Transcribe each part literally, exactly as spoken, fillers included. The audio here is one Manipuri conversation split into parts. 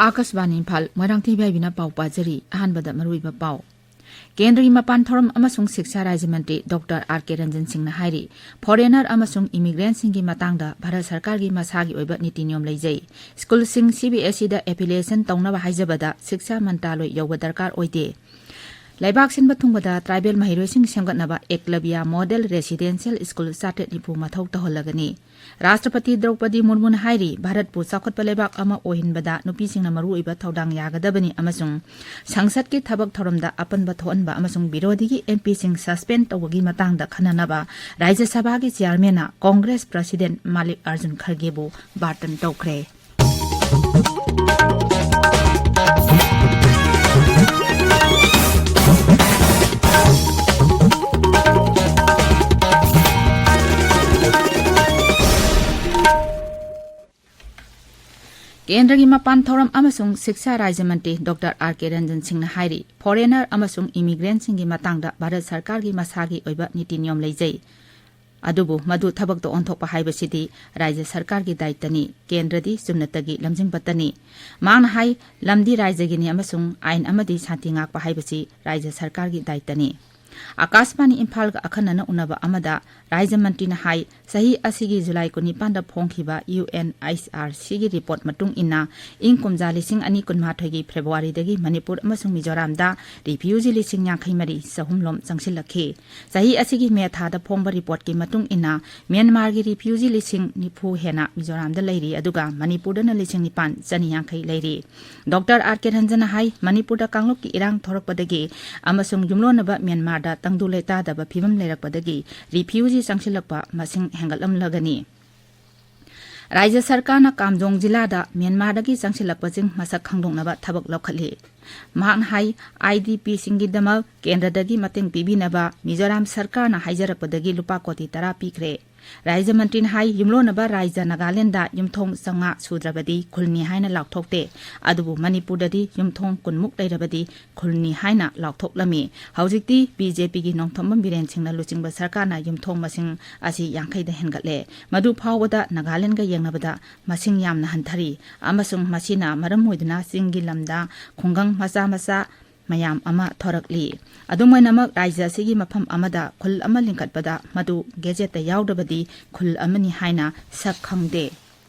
ꯑꯥꯀꯥꯁꯕꯥꯅꯤ ꯏꯝꯐꯥꯜ, ꯃꯣꯏꯔꯥꯡꯊꯦꯝ ꯏꯕꯥꯏꯕꯤꯅ ꯄꯥꯎ ꯄꯥꯖꯔꯤ꯫ ꯑꯍꯥꯟꯕꯗ ꯃꯔꯨꯑꯣꯏꯕ ꯄꯥꯎ꯫ ꯀꯦꯟꯗ꯭ꯔꯒꯤ ꯃꯄꯥꯟ ꯊꯧꯔꯝ ꯑꯃꯁꯨꯡ ꯁꯤꯛꯁꯥ ꯔꯥꯖ꯭ꯌ ꯃꯟꯇ꯭ꯔꯤ ꯗꯣꯛꯇꯔ ꯑꯥꯔ ꯀꯦ ꯔꯟꯖꯟ ꯁꯤꯡꯅ ꯍꯥꯏꯔꯤ, ꯐꯣꯔꯦꯅꯔ ꯑꯃꯁꯨꯡ ꯏꯃꯤꯒ꯭ꯔꯦꯟꯠꯁꯤꯡꯒꯤ ꯃꯇꯥꯡꯗ ꯚꯥꯔꯠ ꯁꯔꯀꯥꯔꯒꯤ ꯃꯁꯥꯒꯤ ꯑꯣꯏꯕ ꯅꯤꯇꯤ ꯅꯤꯌꯣꯝ ꯂꯩꯖꯩ꯫ ꯁ꯭ꯀꯨꯜꯁꯤꯡ ꯁꯤ ꯕꯤ ꯑꯦꯁ ꯏꯗ ꯑꯦꯐꯤꯂꯤꯌꯦꯁꯟ ꯇꯧꯅꯕ ꯍꯥꯏꯖꯕꯗ ꯁꯤꯛꯁꯥ ꯃꯟꯇ꯭ꯔꯥꯂꯣꯏ ꯌꯧꯕ ꯗꯔꯀꯥꯔ ꯑꯣꯏꯗꯦ꯫ ꯂꯩꯕꯥꯛ ꯁꯤꯟꯕ ꯊꯨꯡꯕꯗ ꯇ꯭ꯔꯥꯏꯕꯦꯜ ꯃꯍꯩꯔꯣꯏꯁꯤꯡ ꯁꯦꯝꯒꯠꯅꯕ ꯑꯦꯛꯂꯕꯤꯌꯥ ꯃꯣꯗꯦꯜ ꯔꯦꯁꯤꯗꯦꯟꯁꯤꯌꯦꯜ ꯁ꯭ꯀꯨꯜ ꯆꯥꯇ꯭ꯔꯦꯠ ꯅꯤꯐꯨ ꯃꯊꯧ ꯇꯧꯍꯜꯂꯒꯅꯤ꯫ ꯔꯥꯁꯇ꯭ꯔꯄꯇꯤ ꯗ꯭ꯔꯧꯄꯗꯤ ꯃꯨꯔꯃꯨꯅ ꯍꯥꯏꯔꯤ, ꯚꯥꯔꯠꯄꯨ ꯆꯥꯎꯈꯠꯄ ꯂꯩꯕꯥꯛ ꯑꯃ ꯑꯣꯏꯍꯟꯕꯗ ꯅꯨꯄꯤꯁꯤꯡꯅ ꯃꯔꯨꯑꯣꯏꯕ ꯊꯧꯗꯥꯡ ꯌꯥꯒꯗꯕꯅꯤ ꯑꯃꯁꯨꯡ ꯁꯪꯁꯠꯀꯤ ꯊꯕꯛ ꯊꯧꯔꯝꯗ ꯑꯄꯟꯕ ꯊꯣꯛꯍꯟꯕ ꯑꯃꯁꯨꯡ ꯕꯤꯔꯣꯙꯤꯒꯤ ꯑꯦꯝ ꯄꯤꯁꯤꯡ ꯁꯁꯄꯦꯟ ꯇꯧꯕꯒꯤ ꯃꯇꯥꯡꯗ ꯈꯟꯅꯅꯕ ꯔꯥꯖ꯭ꯌ ꯁꯚꯥꯒꯤ ꯆꯤꯌꯥꯔꯃꯦꯟꯅ ꯀꯣꯡꯒ꯭ꯔꯦꯁ ꯄ꯭ꯔꯁꯤꯗꯦꯟꯠ ꯃꯥꯂꯤꯛ ꯑꯔꯖꯨꯟ ꯈꯔꯒꯦꯕꯨ ꯕꯥꯔꯇꯟ ꯇꯧꯈ꯭ꯔꯦ꯫ ꯀꯦꯟꯗ꯭ꯔꯒꯤ ꯃꯄꯥꯟ ꯊꯧꯔꯝ ꯑꯃꯁꯨꯡ ꯁꯤꯛꯁꯥ ꯔꯥꯖ꯭ꯌ ꯃꯟꯇ꯭ꯔꯤ ꯗꯣꯛꯇꯔ ꯑꯥꯔ ꯀꯦ ꯔꯟꯖꯟ ꯁꯤꯡꯅ ꯍꯥꯏꯔꯤ, ꯐꯣꯔꯦꯅꯔ ꯑꯃꯁꯨꯡ ꯏꯃꯤꯒ꯭ꯔꯦꯟꯠꯁꯤꯡꯒꯤ ꯃꯇꯥꯡꯗ ꯚꯥꯔꯠ ꯁꯔꯀꯥꯔꯒꯤ ꯃꯁꯥꯒꯤ ꯑꯣꯏꯕ ꯅꯤꯇꯤ ꯅꯤꯌꯣꯝ ꯂꯩꯖꯩ꯫ ꯑꯗꯨꯕꯨ ꯃꯗꯨ ꯊꯕꯛꯇ ꯑꯣꯟꯊꯣꯛꯄ ꯍꯥꯏꯕꯁꯤꯗꯤ ꯔꯥꯖ꯭ꯌ ꯁꯔꯀꯥꯔꯒꯤ ꯗꯥꯌꯤꯠꯇꯅꯤ, ꯀꯦꯟꯗ꯭ꯔꯗꯤ ꯆꯨꯝꯅꯇꯒꯤ ꯂꯝꯖꯤꯡꯕꯇꯅꯤ꯫ ꯃꯍꯥꯛꯅ ꯍꯥꯏ, ꯂꯝꯗꯤ ꯔꯥꯖ꯭ꯌꯒꯤꯅꯤ ꯑꯃꯁꯨꯡ ꯑꯥꯏꯟ ꯑꯃꯗꯤ ꯁꯥꯟꯇꯤ ꯉꯥꯛꯄ ꯍꯥꯏꯕꯁꯤ ꯔꯥꯖ꯭ꯌ ꯁꯔꯀꯥꯔꯒꯤ ꯗꯥꯌꯤꯠꯇꯅꯤ꯫ ꯑꯥꯀꯥꯁꯕꯥꯅꯤ ꯏꯝꯐꯥꯜꯒ ꯑꯈꯟꯅꯅ ꯎꯅꯕ ꯑꯃꯗ ꯔꯥꯖ꯭ꯌ ꯃꯟꯇ꯭ꯔꯤꯅ ꯍꯥꯏ, ꯆꯍꯤ ꯑꯁꯤꯒꯤ ꯖꯨꯂꯥꯏ ꯀꯨꯟꯅꯤꯄꯥꯟꯗ ꯐꯣꯡꯈꯤꯕ ꯌꯨ ꯑꯦꯟ ꯑꯩꯆ ꯑꯥꯔ ꯁꯤꯒꯤ ꯔꯤꯄꯣꯔꯠ ꯃꯇꯨꯡ ꯏꯟꯅ, ꯏꯪ ꯀꯨꯝꯖꯥ ꯂꯤꯁꯤꯡ ꯑꯅꯤ ꯀꯨꯟꯃꯥꯊꯣꯏꯒꯤ ꯐꯦꯕ꯭ꯔꯨꯋꯥꯔꯤꯗꯒꯤ ꯃꯅꯤꯄꯨꯔ ꯑꯃꯁꯨꯡ ꯃꯤꯖꯣꯔꯥꯝꯗ ꯔꯤꯐ꯭ꯌꯨꯖꯤ ꯂꯤꯁꯤꯡ ꯌꯥꯡꯈꯩ ꯃꯔꯤ ꯆꯍꯨꯝ ꯂꯣꯝ ꯆꯪꯁꯤꯜꯂꯛꯈꯤ꯫ ꯆꯍꯤ ꯑꯁꯤꯒꯤ ꯃꯦ ꯊꯥꯗ ꯐꯣꯡꯕ ꯔꯤꯄꯣꯔꯠꯀꯤ ꯃꯇꯨꯡ ꯏꯟꯅ, ꯃ꯭ꯌꯥꯟꯃꯥꯔꯒꯤ ꯔꯤꯐ꯭ꯌꯨꯖꯤ ꯂꯤꯁꯤꯡ ꯅꯤꯐꯨ ꯍꯦꯟꯅ ꯃꯤꯖꯣꯔꯥꯝꯗ ꯂꯩꯔꯤ, ꯑꯗꯨꯒ ꯃꯅꯤꯄꯨꯔꯗꯅ ꯂꯤꯁꯤꯡ ꯅꯤꯄꯥꯟ ꯆꯅꯤ ꯌꯥꯡꯈꯩ ꯂꯩꯔꯤ꯫ ꯗꯣꯛꯇꯔ ꯑꯥꯔ ꯀꯦ ꯔꯟꯖꯟꯅ ꯍꯥꯏ, ꯃꯅꯤꯄꯨꯔꯗ ꯀꯥꯡꯂꯨꯞꯀꯤ ꯏꯔꯥꯡ ꯊꯣꯔꯛꯄꯗꯒꯤ ꯑꯃꯁꯨꯡ ꯌꯨꯝꯂꯣꯟꯅꯕ ꯃ꯭ꯌꯥꯟꯃꯥꯔꯗ ꯇꯪꯗꯨ ꯂꯩꯇꯥꯗꯕ ꯐꯤꯕꯝ ꯂꯩꯔꯛꯄꯗꯒꯤ ꯔꯤꯐ꯭ꯌꯨꯖꯤ ꯆꯪꯁꯤꯜꯂꯛꯄ ꯃꯁꯤꯡ ꯍꯦꯟꯒꯠꯂꯝꯂꯒꯅꯤ꯫ ꯔꯥꯖ꯭ꯌ ꯁꯔꯀꯥꯔꯅ ꯀꯥꯝꯖꯣꯡ ꯖꯤꯂꯥꯗ ꯃ꯭ꯌꯥꯟꯃꯥꯔꯗꯒꯤ ꯆꯪꯁꯤꯜꯂꯛꯄꯁꯤꯡ ꯃꯁꯛ ꯈꯪꯗꯣꯛꯅꯕ ꯊꯕꯛ ꯂꯧꯈꯠꯂꯤ꯫ ꯃꯍꯥꯛꯅ ꯍꯥꯏ, ꯑꯥꯏ ꯗꯤ ꯄꯤꯁꯤꯡꯒꯤꯗꯃꯛ ꯀꯦꯟꯗ꯭ꯔꯗꯒꯤ ꯃꯇꯦꯡ ꯄꯤꯕꯤꯅꯕ ꯃꯤꯖꯣꯔꯥꯝ ꯁꯔꯀꯥꯔꯅ ꯍꯥꯏꯖꯔꯛꯄꯗꯒꯤ ꯂꯨꯄꯥ ꯀꯣꯇꯤ ꯇꯔꯥ ꯄꯤꯈ꯭ꯔꯦ꯫ ꯔꯥꯏꯖ꯭ꯌ ꯃꯟꯇ꯭ꯔꯤꯅ ꯍꯥꯏ, ꯌꯨꯝꯂꯣꯟꯅꯕ ꯔꯥꯏꯖ꯭ꯌ ꯅꯥꯒꯥꯂꯦꯟꯗ ꯌꯨꯝꯊꯣꯡ ꯆꯥꯝꯃꯉꯥ ꯁꯨꯗ꯭ꯔꯕꯗꯤ ꯈꯨꯜꯅꯤ ꯍꯥꯏꯅ ꯂꯥꯎꯊꯣꯛꯇꯦ꯫ ꯑꯗꯨꯕꯨ ꯃꯅꯤꯄꯨꯔꯗꯗꯤ ꯌꯨꯝꯊꯣꯡ ꯀꯨꯟꯃꯨꯛ ꯂꯩꯔꯕꯗꯤ ꯈꯨꯜꯅꯤ ꯍꯥꯏꯅ ꯂꯥꯎꯊꯣꯛꯂꯝꯃꯤ꯫ ꯍꯧꯖꯤꯛꯇꯤ ꯕꯤ ꯖꯦ ꯄꯤꯒꯤ ꯅꯣꯡꯊꯣꯝꯕꯝ ꯕꯤꯔꯦꯟ ꯁꯤꯡꯅ ꯂꯨꯆꯤꯡꯕ ꯁꯔꯀꯥꯔꯅ ꯌꯨꯝꯊꯣꯡ ꯃꯁꯤꯡ ꯑꯁꯤ ꯌꯥꯡꯈꯩꯗ ꯍꯦꯟꯒꯠꯂꯦ꯫ ꯃꯗꯨ ꯐꯥꯎꯕꯗ ꯅꯥꯒꯥꯂꯦꯟꯒ ꯌꯦꯡꯅꯕꯗ ꯃꯁꯤꯡ ꯌꯥꯝꯅ ꯍꯟꯊꯔꯤ ꯑꯃꯁꯨꯡ ꯃꯁꯤꯅ ꯃꯔꯝ ꯑꯣꯏꯗꯨꯅ ꯆꯤꯡꯒꯤ ꯂꯝꯗ ꯈꯨꯡꯒꯪ ꯃꯆꯥ ꯃꯆꯥ ꯃꯌꯥꯝ ꯑꯃ ꯊꯣꯔꯛꯂꯤ꯫ ꯑꯗꯨꯝ ꯑꯣꯏꯅꯃꯛ, ꯔꯥꯏꯖ꯭ꯌ ꯑꯁꯤꯒꯤ ꯃꯐꯝ ꯑꯃꯗ ꯈꯨꯜ ꯑꯃ ꯂꯤꯡꯈꯠꯄꯗ ꯃꯗꯨ ꯒꯦꯖꯦꯠꯇ ꯌꯥꯎꯗ꯭ꯔꯕꯗꯤ ꯈꯨꯜ ꯑꯃꯅꯤ ꯍꯥꯏꯅ ꯁꯛ ꯈꯪꯗꯦ꯫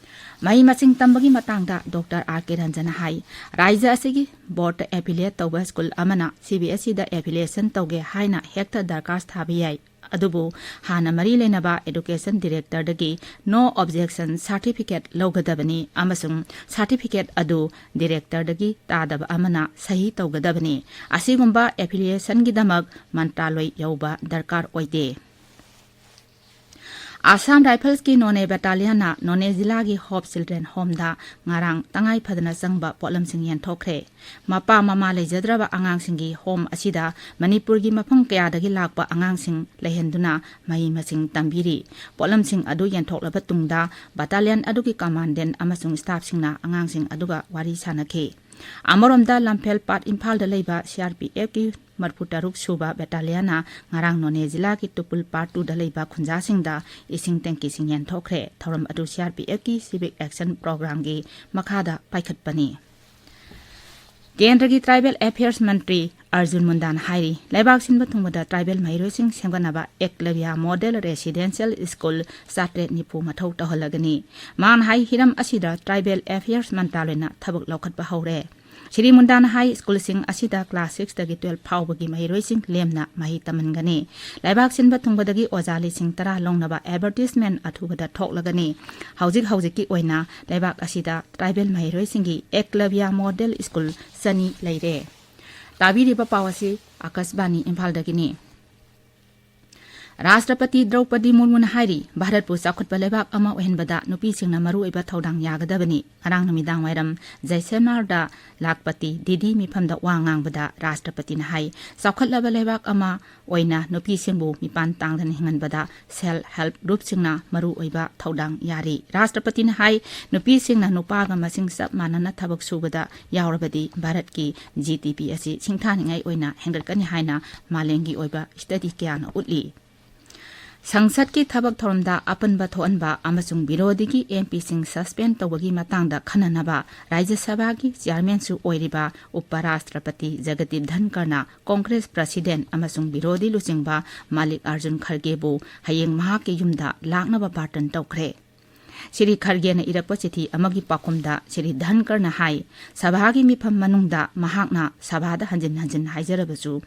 ꯃꯍꯩ ꯃꯁꯤꯡ ꯇꯝꯕꯒꯤ ꯃꯇꯥꯡꯗ ꯗꯣꯛꯇꯔ ꯑꯥꯔ ꯀꯦ ꯔꯟꯖꯟꯅ ꯍꯥꯏ, ꯔꯥꯏꯖ꯭ꯌ ꯑꯁꯤꯒꯤ ꯕꯣꯔꯗꯇ ꯑꯦꯐꯤꯂꯤꯌꯦꯠ ꯇꯧꯕ ꯁ꯭ꯀꯨꯜ ꯑꯃꯅ ꯁꯤ ꯕꯤ ꯑꯦꯁ ꯏꯗ ꯑꯦꯐꯤꯂꯤꯌꯦꯁꯟ ꯇꯧꯒꯦ ꯍꯥꯏꯅ ꯍꯦꯛꯇ ꯗꯔꯀꯥꯁ ꯊꯥꯕ ꯌꯥꯏ꯫ ꯑꯗꯨꯕꯨ ꯍꯥꯟꯅ ꯃꯔꯤ ꯂꯩꯅꯕ ꯑꯦꯗꯨꯀꯦꯁꯟ ꯗꯤꯔꯦꯛꯇꯔꯗꯒꯤ ꯅꯣ ꯑꯣꯕꯖꯦꯛꯁꯟ ꯁꯥꯔꯇꯤꯐꯤꯀꯦꯠ ꯂꯧꯒꯗꯕꯅꯤ ꯑꯃꯁꯨꯡ ꯁꯥꯔꯇꯤꯐꯤꯀꯦꯠ ꯑꯗꯨ ꯗꯤꯔꯦꯛꯇꯔꯗꯒꯤ ꯇꯥꯗꯕ ꯑꯃꯅ ꯁꯍꯤ ꯇꯧꯒꯗꯕꯅꯤ꯫ ꯑꯁꯤꯒꯨꯝꯕ ꯑꯦꯐꯤꯂꯤꯌꯦꯁꯟꯒꯤꯗꯃꯛ ꯃꯟꯇ꯭ꯔꯥꯂꯣꯏ ꯌꯧꯕ ꯗꯔꯀꯥꯔ ꯑꯣꯏꯗꯦ꯫ ꯑꯁꯥꯝ ꯔꯥꯏꯐꯜꯁꯀꯤ ꯅꯣꯅꯦ ꯕꯦꯇꯥꯂꯤꯌꯟꯅ ꯅꯣꯅꯦ ꯖꯤꯂꯥꯒꯤ ꯍꯣꯞ ꯆꯤꯜꯗ꯭ꯔꯦꯟ ꯍꯣꯝꯗ ꯉꯔꯥꯡ ꯇꯉꯥꯏ ꯐꯗꯅ ꯆꯪꯕ ꯄꯣꯠꯂꯝꯁꯤꯡ ꯌꯦꯟꯊꯣꯛꯈ꯭ꯔꯦ꯫ ꯃꯄꯥ ꯃꯃꯥ ꯂꯩꯖꯗ꯭ꯔꯕ ꯑꯉꯥꯡꯁꯤꯡꯒꯤ ꯍꯣꯝ ꯑꯁꯤꯗ ꯃꯅꯤꯄꯨꯔꯒꯤ ꯃꯐꯝ ꯀꯌꯥꯗꯒꯤ ꯂꯥꯛꯄ ꯑꯉꯥꯡꯁꯤꯡ ꯂꯩꯍꯟꯗꯨꯅ ꯃꯍꯩ ꯃꯁꯤꯡ ꯇꯝꯕꯤꯔꯤ꯫ ꯄꯣꯠꯂꯝꯁꯤꯡ ꯑꯗꯨ ꯌꯦꯟꯊꯣꯛꯂꯕ ꯇꯨꯡꯗ ꯕꯇꯥꯂꯤꯌꯟ ꯑꯗꯨꯒꯤ ꯀꯃꯥꯟꯗꯦꯟ ꯑꯃꯁꯨꯡ ꯁ꯭ꯇꯥꯐꯁꯤꯡꯅ ꯑꯉꯥꯡꯁꯤꯡ ꯑꯗꯨꯒ ꯋꯥꯔꯤ ꯁꯥꯅꯈꯤ꯫ ꯑꯃꯔꯣꯝꯗ, ꯂꯝꯐꯦꯜ ꯄꯥꯠ ꯏꯝꯐꯥꯜꯗ ꯂꯩꯕ ꯁꯤ ꯑꯥꯔ ꯄꯤ ꯑꯦꯐꯀꯤ ꯃꯔꯤꯐꯨ ꯇꯔꯨꯛ ꯁꯨꯕ ꯕꯦꯇꯥꯂꯤꯌꯟꯅ ꯉꯔꯥꯡ ꯅꯣꯅꯦ ꯖꯤꯂꯥꯒꯤ ꯇꯨꯄꯨꯜ ꯄꯥꯔꯠ ꯇꯨꯗ ꯂꯩꯕ ꯈꯨꯟꯖꯥꯁꯤꯡꯗ ꯏꯁꯤꯡ ꯇꯦꯡꯀꯤꯁꯤꯡ ꯌꯦꯟꯊꯣꯛꯈ꯭ꯔꯦ꯫ ꯊꯧꯔꯝ ꯑꯗꯨ ꯁꯤ ꯑꯥꯔ ꯄꯤ ꯑꯦꯐꯀꯤ ꯁꯤꯚꯤꯛ ꯑꯦꯛꯁꯟ ꯄ꯭ꯔꯣꯒ꯭ꯔꯥꯝꯒꯤ ꯃꯈꯥꯗ ꯄꯥꯏꯈꯠꯄꯅꯤ꯫ ꯀꯦꯟꯗ꯭ꯔꯒꯤ ꯇ꯭ꯔꯥꯏꯕꯦꯜ ꯑꯦꯐꯤꯌꯔꯁ ꯃꯟꯇ꯭ꯔꯤ ꯑꯔꯖꯨꯟ ꯃꯨꯟꯗꯥꯅ ꯍꯥꯏꯔꯤ, ꯂꯩꯕꯥꯛ ꯁꯤꯟꯕ ꯊꯨꯡꯕꯗ ꯇ꯭ꯔꯥꯏꯕꯦꯜ ꯃꯍꯩꯔꯣꯏꯁꯤꯡ ꯁꯦꯝꯒꯠꯅꯕ ꯑꯦꯛꯂꯕ꯭ꯌꯥ ꯃꯣꯗꯦꯜ ꯔꯦꯁꯤꯗꯦꯟꯁꯤꯌꯦꯜ ꯁ꯭ꯀꯨꯜ ꯆꯥꯇ꯭ꯔꯦꯠ ꯅꯤꯐꯨ ꯃꯊꯧ ꯇꯧꯍꯜꯂꯒꯅꯤ꯫ ꯃꯥꯅ ꯍꯥꯏ, ꯍꯤꯔꯝ ꯑꯁꯤꯗ ꯇ꯭ꯔꯥꯏꯕꯦꯜ ꯑꯦꯐꯤꯌꯔꯁ ꯃꯟꯇ꯭ꯔꯥꯂꯣꯏꯅ ꯊꯕꯛ ꯂꯧꯈꯠꯄ ꯍꯧꯔꯦ꯫ ꯁ꯭ꯔꯤ ꯃꯨꯟꯗꯥꯅ ꯍꯥꯏ, ꯁ꯭ꯀꯨꯜꯁꯤꯡ ꯑꯁꯤꯗ ꯀ꯭ꯂꯥꯁ ꯁꯤꯛꯁꯇꯒꯤ ꯇꯨꯌꯦꯜꯐ ꯐꯥꯎꯕꯒꯤ ꯃꯍꯩꯔꯣꯏꯁꯤꯡ ꯂꯦꯝꯅ ꯃꯍꯩ ꯇꯝꯍꯟꯒꯅꯤ꯫ ꯂꯩꯕꯥꯛ ꯁꯤꯟꯕ ꯊꯨꯡꯕꯗꯒꯤ ꯑꯣꯖꯥ ꯂꯤꯁꯤꯡ ꯇꯔꯥ ꯂꯧꯅꯕ ꯑꯦꯗꯚꯔꯇꯤꯁꯃꯦꯟ ꯑꯊꯨꯕꯗ ꯊꯣꯛꯂꯒꯅꯤ꯫ ꯍꯧꯖꯤꯛ ꯍꯧꯖꯤꯛꯀꯤ ꯑꯣꯏꯅ ꯂꯩꯕꯥꯛ ꯑꯁꯤꯗ ꯇ꯭ꯔꯥꯏꯕꯦꯜ ꯃꯍꯩꯔꯣꯏꯁꯤꯡꯒꯤ ꯑꯦꯛꯂꯕ꯭ꯌꯥ ꯃꯣꯗꯦꯜ ꯁ꯭ꯀꯨꯜ ꯆꯅꯤ ꯂꯩꯔꯦ꯫ ꯇꯥꯕꯤꯔꯤꯕ ꯄꯥꯎ ꯑꯁꯤ ꯑꯀꯥꯁꯕꯥꯅꯤ ꯏꯝꯐꯥꯜꯗꯒꯤꯅꯤ꯫ ꯔꯥꯁꯇ꯭ꯔꯄꯇꯤ ꯗ꯭ꯔꯧꯄꯗꯤ ꯃꯨꯔꯃꯨꯅ ꯍꯥꯏꯔꯤ, ꯚꯥꯔꯠꯄꯨ ꯆꯥꯎꯈꯠꯄ ꯂꯩꯕꯥꯛ ꯑꯃ ꯑꯣꯏꯍꯟꯕꯗ ꯅꯨꯄꯤꯁꯤꯡꯅ ꯃꯔꯨꯑꯣꯏꯕ ꯊꯧꯗꯥꯡ ꯌꯥꯒꯗꯕꯅꯤ꯫ ꯉꯔꯥꯡ ꯅꯨꯃꯤꯗꯥꯡ ꯋꯥꯏꯔꯝ ꯖꯩꯁꯜꯃꯥꯔꯗ ꯂꯥꯈꯄꯇꯤ ꯗꯤꯗꯤ ꯃꯤꯐꯝꯗ ꯋꯥ ꯉꯥꯡꯕꯗ ꯔꯥꯁꯇ꯭ꯔꯄꯇꯤꯅ ꯍꯥꯏ, ꯆꯥꯎꯈꯠꯂꯕ ꯂꯩꯕꯥꯛ ꯑꯃ ꯑꯣꯏꯅ ꯅꯨꯄꯤꯁꯤꯡꯕꯨ ꯃꯤꯄꯥꯟ ꯇꯥꯡꯗꯅ ꯍꯤꯡꯍꯟꯕꯗ self help groupꯁꯤꯡꯅ ꯃꯔꯨꯑꯣꯏꯕ ꯊꯧꯗꯥꯡ ꯌꯥꯔꯤ꯫ ꯔꯥꯁꯇ꯭ꯔꯄꯇꯤꯅ ꯍꯥꯏ, ꯅꯨꯄꯤꯁꯤꯡꯅ ꯅꯨꯄꯥꯒ ꯃꯁꯤꯡ ꯆꯞ ꯃꯥꯟꯅꯅ ꯊꯕꯛ ꯁꯨꯕꯗ ꯌꯥꯎꯔꯕꯗꯤ ꯚꯥꯔꯠꯀꯤ ꯖꯤ ꯗꯤ ꯄꯤ ꯑꯁꯤ ꯁꯤꯡꯊꯥꯅꯤꯡꯉꯥꯏ ꯑꯣꯏꯅ ꯍꯦꯟꯒꯠꯀꯅꯤ ꯍꯥꯏꯅ ꯃꯥꯂꯦꯝꯒꯤ ꯑꯣꯏꯕ study ꯀꯌꯥꯅ ꯎꯠꯂꯤ꯫ ꯁꯪꯁꯠꯀꯤ ꯊꯕꯛ ꯊꯧꯔꯝꯗ ꯑꯄꯟꯕ ꯊꯣꯛꯍꯟꯕ ꯑꯃꯁꯨꯡ ꯕꯤꯔꯣꯙꯤꯒꯤ ꯑꯦꯝ ꯄꯤꯁꯤꯡ suspend ꯇꯧꯕꯒꯤ ꯃꯇꯥꯡꯗ ꯈꯟꯅꯅꯕ ꯔꯥꯖ꯭ꯌ ꯁꯚꯥꯒꯤ ꯆꯤꯌꯥꯔꯃꯦꯟꯁꯨ ꯑꯣꯏꯔꯤꯕ ꯎꯄꯔꯥꯁꯇ꯭ꯔꯄꯇꯤ ꯖꯒꯗꯤꯞ ꯙꯟꯀꯔꯅ ꯀꯣꯡꯒ꯭ꯔꯦꯁ ꯄ꯭ꯔꯁꯤꯗꯦꯟ ꯑꯃꯁꯨꯡ ꯕꯤꯔꯣꯙꯤ ꯂꯨꯆꯤꯡꯕ ꯃꯥꯂꯤꯛ ꯑꯥꯔꯖꯨꯟ ꯈꯔꯒꯦꯕꯨ ꯍꯌꯦꯡ ꯃꯍꯥꯛꯀꯤ ꯌꯨꯝꯗ ꯂꯥꯛꯅꯕ ꯕꯥꯔꯇꯟ ꯇꯧꯈ꯭ꯔꯦ꯫ ꯁ꯭ꯔꯤ ꯈꯔꯒꯦꯅ ꯏꯔꯛꯄ ꯆꯤꯊꯤ ꯑꯃꯒꯤ ꯄꯥꯎꯈꯨꯝꯗ ꯁ꯭ꯔꯤ ꯙꯟꯀꯔꯅ ꯍꯥꯏ, ꯁꯚꯥꯒꯤ ꯃꯤꯐꯝ ꯃꯅꯨꯡꯗ ꯃꯍꯥꯛꯅ ꯁꯚꯥꯗ ꯍꯟꯖꯤꯟ ꯍꯟꯖꯤꯟ ꯍꯥꯏꯖꯔꯕꯁꯨ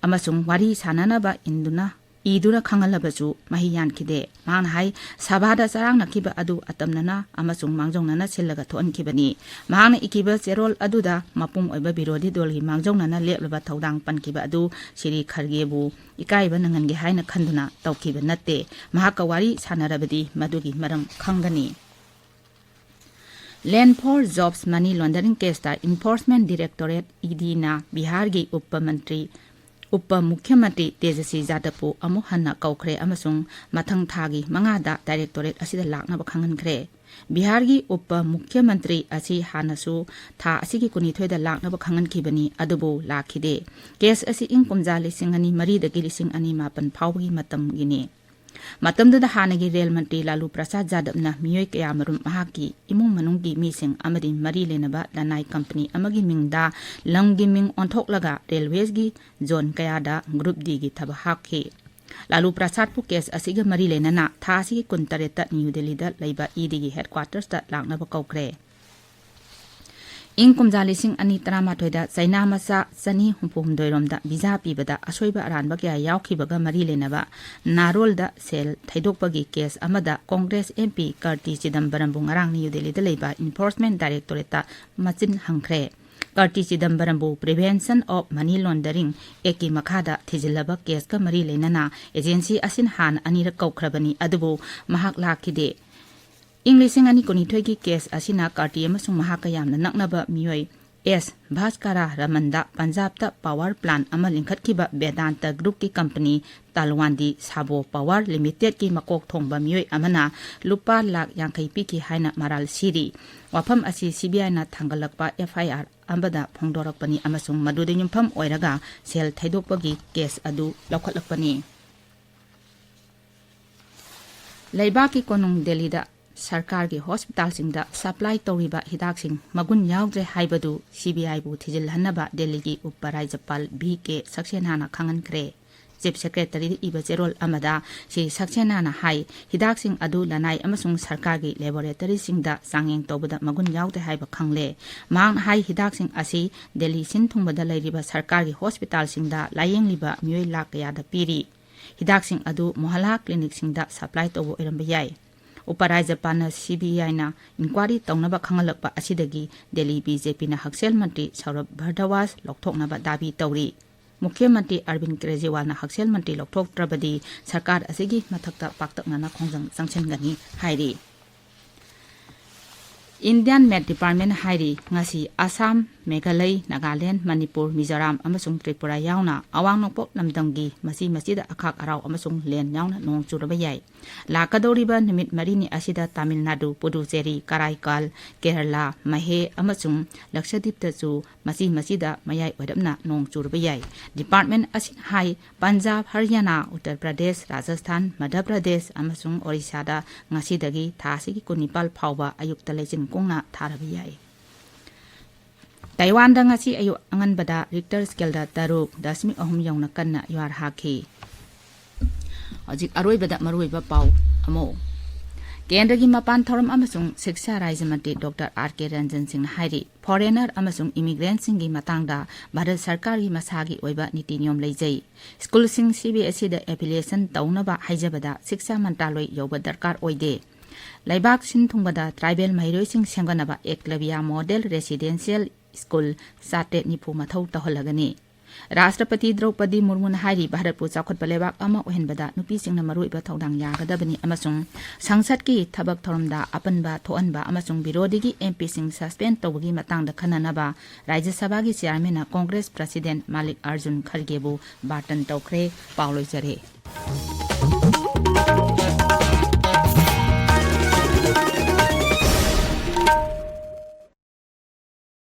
ꯑꯃꯁꯨꯡ ꯋꯥꯔꯤ ꯁꯥꯅꯅꯕ ꯏꯟꯗꯨꯅ, ꯏꯗꯨꯅ ꯈꯪꯍꯜꯂꯕꯁꯨ ꯃꯍꯩ ꯌꯥꯟꯈꯤꯗꯦ꯫ ꯃꯍꯥꯛꯅ ꯍꯥꯏ, ꯁꯚꯥꯗ ꯆꯔꯥꯡꯅꯈꯤꯕ ꯑꯗꯨ ꯑꯇꯝꯅꯅ ꯑꯃꯁꯨꯡ ꯃꯥꯡꯖꯧꯅꯅ ꯁꯤꯜꯂꯒ ꯊꯣꯛꯍꯟꯈꯤꯕꯅꯤ꯫ ꯃꯍꯥꯛꯅ ꯏꯈꯤꯕ ꯆꯦꯔꯣꯜ ꯑꯗꯨꯗ ꯃꯄꯨꯡ ꯑꯣꯏꯕ ꯕꯤꯔꯣꯙꯤ ꯗꯣꯜꯒꯤ ꯃꯥꯡꯖꯧꯅꯅ ꯂꯦꯞꯂꯕ ꯊꯧꯗꯥꯡ ꯄꯟꯈꯤꯕ ꯑꯗꯨ ꯁ꯭ꯔꯤ ꯈꯔꯒꯦꯕꯨ ꯏꯀꯥꯏꯕ ꯅꯪꯍꯟꯒꯦ ꯍꯥꯏꯅ ꯈꯟꯗꯨꯅ ꯇꯧꯈꯤꯕ ꯅꯠꯇꯦ꯫ ꯃꯍꯥꯛꯀ ꯋꯥꯔꯤ ꯁꯥꯅꯔꯕꯗꯤ ꯃꯗꯨꯒꯤ ꯃꯔꯝ ꯈꯪꯒꯅꯤ꯫ Land for Jobs Money Laundering caseꯇ Enforcement Directorate, E ꯗꯤꯅ ꯕꯤꯍꯥꯔꯒꯤ ꯎꯄ ꯃꯟꯇ꯭ꯔꯤ, ꯎꯄ ꯃꯨꯈ꯭ꯌ ꯃꯟꯇ꯭ꯔꯤ ꯇꯦꯖꯁ꯭ꯔꯤ ꯌꯥꯗꯕꯄꯨ ꯑꯃꯨꯛ ꯍꯟꯅ ꯀꯧꯈ꯭ꯔꯦ ꯑꯃꯁꯨꯡ ꯃꯊꯪ ꯊꯥꯒꯤ ꯃꯉꯥꯗ directorate ꯑꯁꯤꯗ ꯂꯥꯛꯅꯕ ꯈꯪꯍꯟꯈ꯭ꯔꯦ꯫ ꯕꯤꯍꯥꯔꯒꯤ ꯎꯄ ꯃꯨꯈ꯭ꯌ ꯃꯟꯇ꯭ꯔꯤ ꯑꯁꯤ ꯍꯥꯟꯅꯁꯨ ꯊꯥ ꯑꯁꯤꯒꯤ ꯀꯨꯟꯅꯤꯊꯣꯏꯗ ꯂꯥꯛꯅꯕ ꯈꯪꯍꯟꯈꯤꯕꯅꯤ, ꯑꯗꯨꯕꯨ ꯂꯥꯛꯈꯤꯗꯦ꯫ ꯀꯦꯁ ꯑꯁꯤ ꯏꯪ ꯀꯨꯝꯖꯥ ꯂꯤꯁꯤꯡ ꯑꯅꯤ ꯃꯔꯤꯗꯒꯤ ꯂꯤꯁꯤꯡ ꯑꯅꯤ ꯃꯥꯄꯟ ꯐꯥꯎꯕꯒꯤ ꯃꯇꯝꯒꯤꯅꯤ꯫ ꯃꯇꯝꯗꯨꯗ ꯍꯥꯟꯅꯒꯤ ꯔꯦꯜ ꯃꯟꯇ꯭ꯔꯤ ꯂꯥꯂꯨ ꯄ꯭ꯔꯁꯥꯗ ꯌꯥꯗꯕꯅ ꯃꯤꯑꯣꯏ ꯀꯌꯥꯃꯔꯨꯝ ꯃꯍꯥꯛꯀꯤ ꯏꯃꯨꯡ ꯃꯅꯨꯡꯒꯤ ꯃꯤꯁꯤꯡ ꯑꯃꯗꯤ ꯃꯔꯤ ꯂꯩꯅꯕ ꯂꯅꯥꯏ ꯀꯝꯄꯅꯤ ꯑꯃꯒꯤ ꯃꯤꯡꯗ ꯂꯝꯒꯤ ꯃꯤꯡ ꯑꯣꯟꯊꯣꯛꯂꯒ ꯔꯦꯜꯋꯦꯁꯒꯤ ꯖꯣꯟ ꯀꯌꯥꯗ Group Dꯒꯤ ꯊꯕꯛ ꯍꯥꯞꯈꯤ꯫ ꯂꯥꯂꯨ ꯄ꯭ꯔꯁꯥꯗꯄꯨ ꯀꯦꯁ ꯑꯁꯤꯒ ꯃꯔꯤ ꯂꯩꯅꯅ ꯊꯥ ꯑꯁꯤꯒꯤ ꯀꯨꯟꯇꯔꯦꯠꯇ ꯅ꯭ꯌꯨ ꯗꯦꯜꯂꯤꯗ ꯂꯩꯕ ꯏ ꯗꯤꯒꯤ headquartersꯇ ꯂꯥꯛꯅꯕ ꯀꯧꯈ꯭ꯔꯦ꯫ ꯏꯪ ꯀꯨꯝꯖꯥ ꯂꯤꯁꯤꯡ ꯑꯅꯤ ꯇꯔꯥꯃꯥꯊꯣꯏꯗ ꯆꯩꯅꯥ ꯃꯆꯥ ꯆꯅꯤ ꯍꯨꯝꯐꯨ ꯍꯨꯝꯗꯣꯏ ꯔꯣꯝꯗ ꯚꯤꯖꯥ ꯄꯤꯕꯗ ꯑꯁꯣꯏꯕ ꯑꯔꯥꯟꯕ ꯀꯌꯥ ꯌꯥꯎꯈꯤꯕꯒ ꯃꯔꯤ ꯂꯩꯅꯕ ꯅꯥꯔꯣꯜꯗ ꯁꯦꯜ ꯊꯩꯗꯣꯛꯄꯒꯤ ꯀꯦꯁ ꯑꯃꯗ ꯀꯣꯡꯒ꯭ꯔꯦꯁ ꯑꯦꯝ ꯄꯤ ꯀꯥꯔꯇꯤ ꯆꯤꯗꯝꯕꯔꯝꯕꯨ ꯉꯔꯥꯡ ꯅ꯭ꯌꯨ ꯗꯦꯜꯂꯤꯗ ꯂꯩꯕ Enforcement Directorateꯇ ꯃꯆꯤꯟ ꯍꯪꯈ꯭ꯔꯦ꯫ ꯀꯥꯔꯇꯤ ꯆꯤꯗꯝꯕꯔꯝꯕꯨ Prevention of Money Laundering Actꯀꯤ ꯃꯈꯥꯗ ꯊꯤꯖꯤꯜꯂꯕ ꯀꯦꯁꯀ ꯃꯔꯤ ꯂꯩꯅꯅ ꯑꯦꯖꯦꯟꯁꯤ ꯑꯁꯤꯅ ꯍꯥꯟꯅ ꯑꯅꯤꯔꯛ ꯀꯧꯈ꯭ꯔꯕꯅꯤ, ꯑꯗꯨꯕꯨ ꯃꯍꯥꯛ ꯂꯥꯛꯈꯤꯗꯦ꯫ ꯏꯪ ꯂꯤꯁꯤꯡ ꯑꯅꯤ ꯀꯨꯟꯅꯤꯊꯣꯏꯒꯤ ꯀꯦꯁ ꯑꯁꯤꯅ ꯀꯥꯔꯇꯤ ꯑꯃꯁꯨꯡ ꯃꯍꯥꯛꯀ ꯌꯥꯝꯅ ꯅꯛꯅꯕ ꯃꯤꯑꯣꯏ ꯑꯦꯁ ꯚꯥꯁꯀꯥꯔꯥ ꯔꯃꯟꯗ ꯄꯟꯖꯥꯕꯇ ꯄꯥꯋꯔ ꯄ꯭ꯂꯥꯟ ꯑꯃ ꯂꯤꯡꯈꯠꯈꯤꯕ ꯕꯦꯗꯥꯟꯇ ꯒ꯭ꯔꯨꯞꯀꯤ ꯀꯝꯄꯅꯤ ꯇꯥꯜꯋꯥꯟꯗꯤ ꯁꯥꯕꯣ ꯄꯥꯋꯔ ꯂꯤꯃꯤꯇꯦꯗꯀꯤ ꯃꯀꯣꯛ ꯊꯣꯡꯕ ꯃꯤꯑꯣꯏ ꯑꯃꯅ ꯂꯨꯄꯥ ꯂꯥꯈ ꯌꯥꯡꯈꯩ ꯄꯤꯈꯤ ꯍꯥꯏꯅ ꯃꯔꯥꯜ ꯁꯤꯔꯤ꯫ ꯋꯥꯐꯝ ꯑꯁꯤ CBIꯅ ꯊꯥꯡꯒꯠꯂꯛꯄ FIR ꯑꯃꯗ ꯐꯣꯡꯗꯣꯔꯛꯄꯅꯤ ꯑꯃꯁꯨꯡ ꯃꯗꯨꯗ ꯌꯨꯝꯐꯝ ꯑꯣꯏꯔꯒ ꯁꯦꯜ ꯊꯩꯗꯣꯛꯄꯒꯤ ꯀꯦꯁ ꯑꯗꯨ ꯂꯧꯈꯠꯂꯛꯄꯅꯤ꯫ ꯂꯩꯕꯥꯛꯀꯤ ꯀꯣꯅꯨꯡ ꯗꯦꯜꯂꯤꯗ ꯁꯔꯀꯥꯔꯒꯤ ꯍꯣꯁꯄꯤꯇꯥꯜꯁꯤꯡꯗ ꯁꯄ꯭ꯂꯥꯏ ꯇꯧꯔꯤꯕ ꯍꯤꯗꯥꯛꯁꯤꯡ ꯃꯒꯨꯟ ꯌꯥꯎꯗ꯭ꯔꯦ ꯍꯥꯏꯕꯗꯨ CBIꯕꯨ ꯊꯤꯖꯤꯜꯍꯟꯅꯕ ꯗꯦꯜꯂꯤꯒꯤ ꯎꯄ ꯔꯥꯖ꯭ꯌꯄꯥꯜ V K ꯁꯛꯁꯦꯅꯥꯅ ꯈꯪꯍꯟꯈ꯭ꯔꯦ꯫ ꯆꯤꯐ ꯁꯦꯀ꯭ꯔꯦꯇꯔꯤꯗ ꯏꯕ ꯆꯦꯔꯣꯜ ꯑꯃꯗ ꯁ꯭ꯔꯤ ꯁꯛꯁꯦꯅꯥꯅ ꯍꯥꯏ, ꯍꯤꯗꯥꯛꯁꯤꯡ ꯑꯗꯨ ꯂꯅꯥꯏ ꯑꯃꯁꯨꯡ ꯁꯔꯀꯥꯔꯒꯤ ꯂꯦꯕꯣꯔꯦꯇꯔꯤꯁꯤꯡꯗ ꯆꯥꯡꯌꯦꯡ ꯇꯧꯕꯗ ꯃꯒꯨꯟ ꯌꯥꯎꯗꯦ ꯍꯥꯏꯕ ꯈꯪꯂꯦ꯫ ꯃꯍꯥꯛꯅ ꯍꯥꯏ, ꯍꯤꯗꯥꯛꯁꯤꯡ ꯑꯁꯤ ꯗꯦꯜꯂꯤ ꯁꯤꯟ ꯊꯨꯡꯕꯗ ꯂꯩꯔꯤꯕ ꯁꯔꯀꯥꯔꯒꯤ ꯍꯣꯁꯄꯤꯇꯥꯜꯁꯤꯡꯗ ꯂꯥꯌꯦꯡꯂꯤꯕ ꯃꯤꯑꯣꯏ ꯂꯥꯈ ꯀꯌꯥꯗ ꯄꯤꯔꯤ꯫ ꯍꯤꯗꯥꯛꯁꯤꯡ ꯑꯗꯨ ꯃꯣꯍꯜꯂꯥ ꯀ꯭ꯂꯤꯅꯤꯛꯁꯤꯡꯗ ꯁꯄ꯭ꯂꯥꯏ ꯇꯧꯕ ꯑꯣꯏꯔꯝꯕ ꯌꯥꯏ꯫ ꯎꯄ ꯔꯥꯖ꯭ꯌꯄꯥꯜꯅ CBIꯅ ꯏꯟꯀ꯭ꯋꯥꯔꯤ ꯇꯧꯅꯕ ꯈꯪꯍꯜꯂꯛꯄ ꯑꯁꯤꯗꯒꯤ ꯗꯦꯜꯂꯤ BJPꯅ ꯍꯛꯁꯦꯜ ꯃꯟꯇ꯭ꯔꯤ ꯁꯧꯔꯚ ꯚꯥꯔꯗ꯭ꯋꯥꯖ ꯂꯧꯊꯣꯛꯅꯕ ꯗꯥꯕꯤ ꯇꯧꯔꯤ꯫ ꯃꯨꯈ꯭ꯌ ꯃꯟꯇ꯭ꯔꯤ ꯑꯔꯕꯤꯟ ꯀ꯭ꯔꯦꯖꯤꯋꯥꯜꯅ ꯍꯛꯁꯦꯜ ꯃꯟꯇ꯭ꯔꯤ ꯂꯧꯊꯣꯛꯇ꯭ꯔꯕꯗꯤ ꯁꯔꯀꯥꯔ ꯑꯁꯤꯒꯤ ꯃꯊꯛꯇ ꯄꯥꯛꯇꯛꯅꯅ ꯈꯣꯡꯖꯪ ꯆꯪꯁꯤꯟꯒꯅꯤ ꯍꯥꯏꯔꯤ꯫ Indian Met Department ꯍꯥꯏꯔꯤ, ꯉꯁꯤ ꯑꯁꯥꯝ, ꯃꯦꯘꯥꯂꯩ, ꯅꯥꯒꯥꯂꯦꯟ, ꯃꯅꯤꯄꯨꯔ, ꯃꯤꯖꯣꯔꯥꯝ ꯑꯃꯁꯨꯡ ꯇ꯭ꯔꯤꯄꯨꯔꯥ ꯌꯥꯎꯅ ꯑꯋꯥꯡ ꯅꯣꯡꯄꯣꯛ ꯂꯝꯗꯝꯒꯤ ꯃꯆꯤ ꯃꯆꯤꯗ ꯑꯈꯥꯛ ꯑꯔꯥꯎ ꯑꯃꯁꯨꯡ ꯂꯦꯟ ꯌꯥꯎꯅ ꯅꯣꯡ ꯆꯨꯔꯕ ꯌꯥꯏ꯫ ꯂꯥꯛꯀꯗꯧꯔꯤꯕ ꯅꯨꯃꯤꯠ ꯃꯔꯤꯅꯤ ꯑꯁꯤꯗ ꯇꯥꯃꯤꯜ ꯅꯥꯗꯨ, ꯄꯨꯗꯨꯆꯦꯔꯤ, ꯀꯔꯥꯏꯀꯥꯜ, ꯀꯦꯔꯂꯥ, ꯃꯍꯦ ꯑꯃꯁꯨꯡ ꯂꯛꯁꯗꯤꯞꯇꯁꯨ ꯃꯆꯤ ꯃꯆꯤꯗ ꯃꯌꯥꯏ ꯑꯣꯏꯔꯞꯅ ꯅꯣꯡ ꯆꯨꯔꯕ ꯌꯥꯏ꯫ ꯗꯤꯄꯥꯔꯠꯃꯦꯟ ꯑꯁꯤꯅ ꯍꯥꯏ, ꯄꯟꯖꯥꯕ, ꯍꯔꯤꯌꯥꯅꯥ, ꯎꯠꯇꯔ ꯄ꯭ꯔꯗꯦꯁ, ꯔꯥꯖꯁꯊꯥꯟ, ꯃꯙ꯭ꯌ ꯄ꯭ꯔꯗꯦꯁ ꯑꯃꯁꯨꯡ ꯑꯣꯔꯤꯁꯥꯗ ꯉꯁꯤꯗꯒꯤ ꯊꯥ ꯑꯁꯤꯒꯤ ꯀꯨꯟꯅꯤꯄꯥꯜ ꯐꯥꯎꯕ ꯑꯌꯨꯛꯇ ꯂꯩꯆꯤꯟ ꯀꯨꯡꯅ ꯊꯥꯔꯕ ꯌꯥꯏ꯫ ꯇꯥꯏꯋꯥꯟꯗ ꯉꯁꯤ ꯑꯌꯨꯛ ꯑꯉꯟꯕꯗ ꯔꯤꯛꯇꯔ ꯁ꯭ꯀꯦꯜꯗ ꯇꯔꯨꯛ ꯗꯁꯃꯤꯛ ꯑꯍꯨꯝ ꯌꯧꯅ ꯀꯟꯅ ꯌꯨꯍꯥꯔ ꯍꯥꯈꯤ꯫ ꯍꯧꯖꯤꯛ ꯑꯔꯣꯏꯕꯗ ꯃꯔꯨꯑꯣꯏꯕ ꯄꯥꯎ ꯑꯃ꯫ ꯀꯦꯟꯗ꯭ꯔꯒꯤ ꯃꯄꯥꯟ ꯊꯧꯔꯝ ꯑꯃꯁꯨꯡ ꯁꯤꯛꯁꯥ ꯔꯥꯖ꯭ꯌ ꯃꯟꯇ꯭ꯔꯤ ꯗꯣꯛꯇꯔ ꯑꯥꯔ ꯀꯦ ꯔꯟꯖꯟ ꯁꯤꯡꯅ ꯍꯥꯏꯔꯤ, ꯐꯣꯔꯦꯅꯔ ꯑꯃꯁꯨꯡ ꯏꯃꯤꯒ꯭ꯔꯦꯟꯠꯁꯤꯡꯒꯤ ꯃꯇꯥꯡꯗ ꯚꯥꯔꯠ ꯁꯔꯀꯥꯔꯒꯤ ꯃꯁꯥꯒꯤ ꯑꯣꯏꯕ ꯅꯤꯇꯤ ꯅꯤꯌꯣꯝ ꯂꯩꯖꯩ꯫ ꯁ꯭ꯀꯨꯜꯁꯤꯡ CBSEꯗ ꯑꯦꯐꯤꯂꯤꯌꯦꯁꯟ ꯇꯧꯅꯕ ꯍꯥꯏꯖꯕꯗ ꯁꯤꯛꯁꯥ ꯃꯟꯇ꯭ꯔꯥꯂꯣꯏ ꯌꯧꯕ ꯗꯔꯀꯥꯔ ꯑꯣꯏꯗꯦ꯫ ꯂꯩꯕꯥꯛ ꯁꯤꯟ ꯊꯨꯡꯕꯗ ꯇ꯭ꯔꯥꯏꯕꯦꯜ ꯃꯍꯩꯔꯣꯏꯁꯤꯡ ꯁꯦꯝꯒꯠꯅꯕ ꯑꯦꯛꯂꯕꯤꯌꯥ ꯃꯣꯗꯦꯜ ꯔꯦꯁꯤꯗꯦꯟꯁꯤꯌꯦꯜ ꯁ꯭ꯀꯨꯜ ꯆꯥꯇ꯭ꯔꯦꯠ ꯅꯤꯐꯨ ꯃꯊꯧ ꯇꯧꯍꯜꯂꯒꯅꯤ꯫ ꯔꯥꯁꯇ꯭ꯔꯄꯇꯤ ꯗ꯭ꯔꯧꯄꯗꯤ ꯃꯨꯔꯃꯨꯅ ꯍꯥꯏꯔꯤ, ꯚꯥꯔꯠꯄꯨ ꯆꯥꯎꯈꯠꯄ ꯂꯩꯕꯥꯛ ꯑꯃ ꯑꯣꯏꯍꯟꯕꯗ ꯅꯨꯄꯤꯁꯤꯡꯅ ꯃꯔꯨꯑꯣꯏꯕ ꯊꯧꯗꯥꯡ ꯌꯥꯒꯗꯕꯅꯤ ꯑꯃꯁꯨꯡ ꯁꯪꯁꯠꯀꯤ ꯊꯕꯛ ꯊꯧꯔꯝꯗ ꯑꯄꯟꯕ ꯊꯣꯛꯍꯟꯕ ꯑꯃꯁꯨꯡ ꯕꯤꯔꯣꯙꯤꯒꯤ ꯑꯦꯝ ꯄꯤꯁꯤꯡ ꯁꯁꯄꯦꯟ ꯇꯧꯕꯒꯤ ꯃꯇꯥꯡꯗ ꯈꯟꯅꯅꯕ ꯔꯥꯖ꯭ꯌ ꯁꯚꯥꯒꯤ ꯆꯤꯌꯥꯔꯃꯦꯟꯅ ꯀꯣꯡꯒ꯭ꯔꯦꯁ ꯄ꯭ꯔꯁꯤꯗꯦꯟꯠ ꯃꯥꯂꯤꯛ ꯑꯥꯔꯖꯨꯟ ꯈꯔꯒꯦꯕꯨ ꯕꯥꯔꯇꯟ ꯇꯧꯈ꯭ꯔꯦ꯫ ꯄꯥꯎ ꯂꯣꯏꯖꯔꯦ꯫